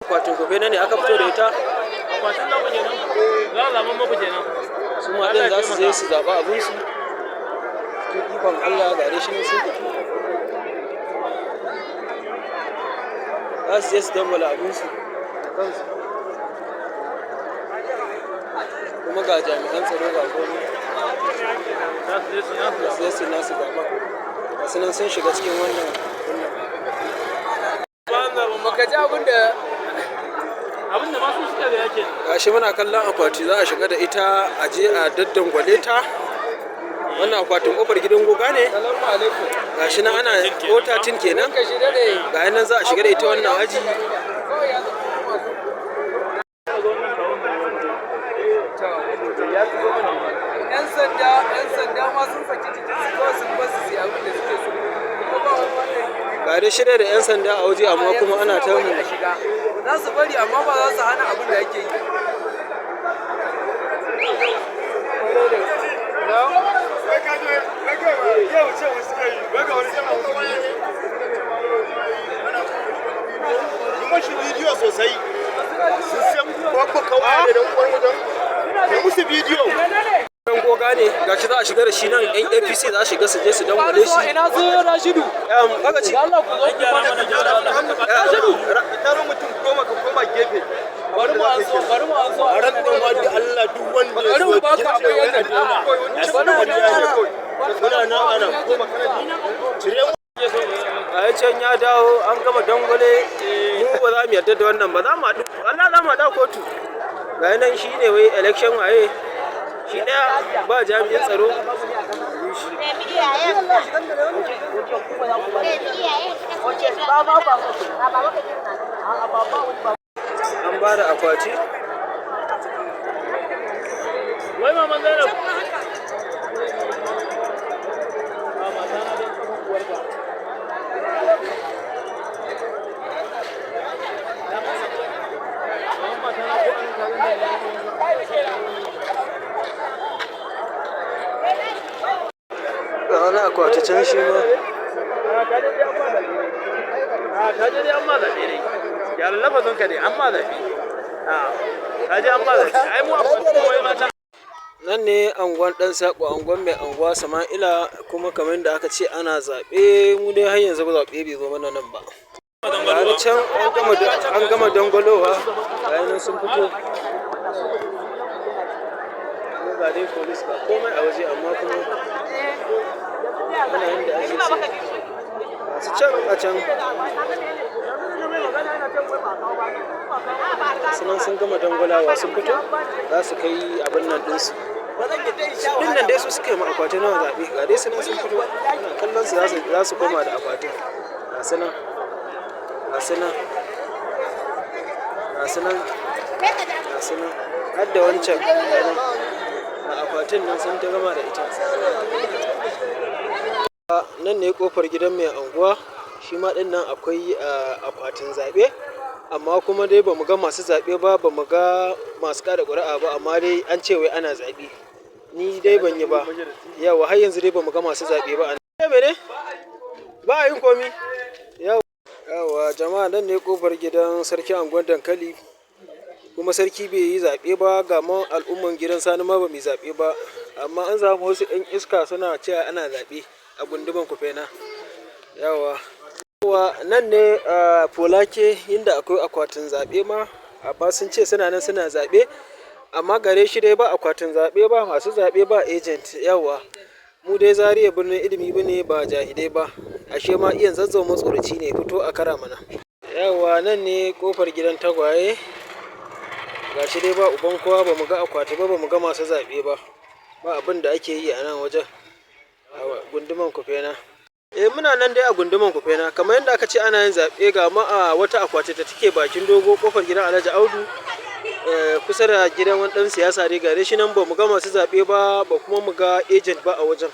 Akwatin Kufena ne aka fito da ita. Akwatin naku kenan? Za a zaɓen muku kenan. Su ma ɗin za su je su zaɓi abinsu. Cikin ikon Allah, ga dai shi nan sun fito. Za su je su dangwala abinsu da kansu. Kuma ga jami'an tsaro, ga komai. Za su je su nasu. Za su je su nasu zaɓen. Ga su nan sun shiga cikin wannan. Baka ji abin da Abin da masu suka ga yake. Gashi muna kallon akwati za a shiga da ita, a je a daddangwale ta. Wannan akwatin kofar gidan Goga ne. Salamu alaikum. Gashi nan ana otatin kenan. Ka shi dade. Ga nan za a shiga da ita wannan aji. Kawai ya zama masu. Yan sanda ma sun saki jikin su, kawai sun basu su yi abin da suke so. Kuma ba wani wanda Ga dai shirya da 'yan sanda a waje, amma kuma ana ta bari a shiga. Za su bari, amma ba za su hana abin da ake yi. Mashi bidiyo sosai sun san babba kawai da dan uwar wajen kai musu bidiyo. Gidan Goga ne, gashi za a shiga da shi nan. Yan APC za a shiga su je su dangwale shi. Ina su Rashidu. Aka ci. Allah ku zo ku Gyara mana, gyara Allah. Rashidu. Taron mutum 10 ka koma gefe. Bari mu an so, bari mu an so. A ran ma da Allah duk wanda ya Bari mu baka abin yadda. Bari mu muna nan ana cire mu. A can ya dawo an gama dangwale. Mu ba za mu yarda da wannan ba, za mu haɗu, Allah za mu haɗu a kotu. Ga nan shi ne wai election waye shi ɗaya ba jami'in tsaro. Nemi iyayenka. Nemi iyayenka. Ba ba ba. Ba ba ba. An ba da akwati. Wai maman Zainab. A mata na don kafan uwarka. Maman mata na ko an kawo da. Ga wani akwati can shi ma. A ka je dai an ma zaɓe dai. A ka je dai an ma zaɓe dai. Gyara lafazin ka dai, an ma zaɓe. A ka je an ma zaɓe. Ai mu akwai wai mata. Nan ne anguwan Ɗan Saƙo, anguwan mai anguwa Sama'ila. Kuma kamar da aka ce ana zaɓe, mu dai har yanzu ba zaɓe bai zo mana nan ba. Ga can an gama dangwalowa, ga nan sun fito. Kuma ga dai police, ga komai a waje, amma kuma ana yin da ake so. Masu can a can sunan sun gama dangwalawa, sun fito za su kai abin nan ɗinsu. Din nan dai su suka yi ma akwatin nawa zaɓe. Ga dai sunan sun fito, ana kallon su, za su koma da akwatin. Ga su nan, ga su nan, ga su nan, ga su nan, har da wancan ga nan. Ga akwatin nan sun ta gama da ita. Nan ne kofar gidan mai anguwa. Shi ma ɗin nan akwai akwatin zaɓe, amma kuma dai bamu ga masu zaɓe ba, bamu ga masu kada ƙuri'a ba, amma dai an ce wai ana zaɓe. Ni dai ban yi ba yawa. Har yanzu dai bamu ga masu zaɓe ba a nan. Mene ba a yin komi yawa. Jama'a, nan ne kofar gidan sarki anguwan Dankali, kuma sarki bai yi zaɓe ba. Ga ma al'umman gidan Sani ma ba mu yi zaɓe ba, amma an samu wasu 'yan iska suna cewa ana zaɓe a gunduman Kufena. Yawa. Yawa, nan ne a Folake inda akwai akwatin zaɓe ma, amma sun ce suna nan suna zaɓe, amma gare shi dai ba akwatin zaɓe, ba masu zaɓe, ba agent. Yawa, mu dai Zaria birnin ilimi bane, ba jahilai ba. Ashe ma iyan Zazzau matsoraci ne, fito a kara mana. Yawa, nan ne kofar gidan Tagwaye. Gashi dai ba uban kowa, ba mu ga akwati ba, ba mu ga masu zaɓe ba, ba abin da ake yi a nan wajen a gunduman Kufena. Eh, muna nan dai a gunduman Kufena, kamar yadda aka ce ana yin zaɓe. Ga ma a wata akwati da take bakin dogo, kofar gidan Alhaji Audu, kusa da gidan wani ɗan siyasa dai. Gare shi nan, ba mu ga masu zaɓe ba, ba kuma mu ga agent ba a wajen,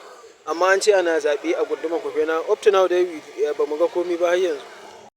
amma an ce ana zaɓe a gunduman Kufena. Up to now dai ba mu ga komi ba har yanzu.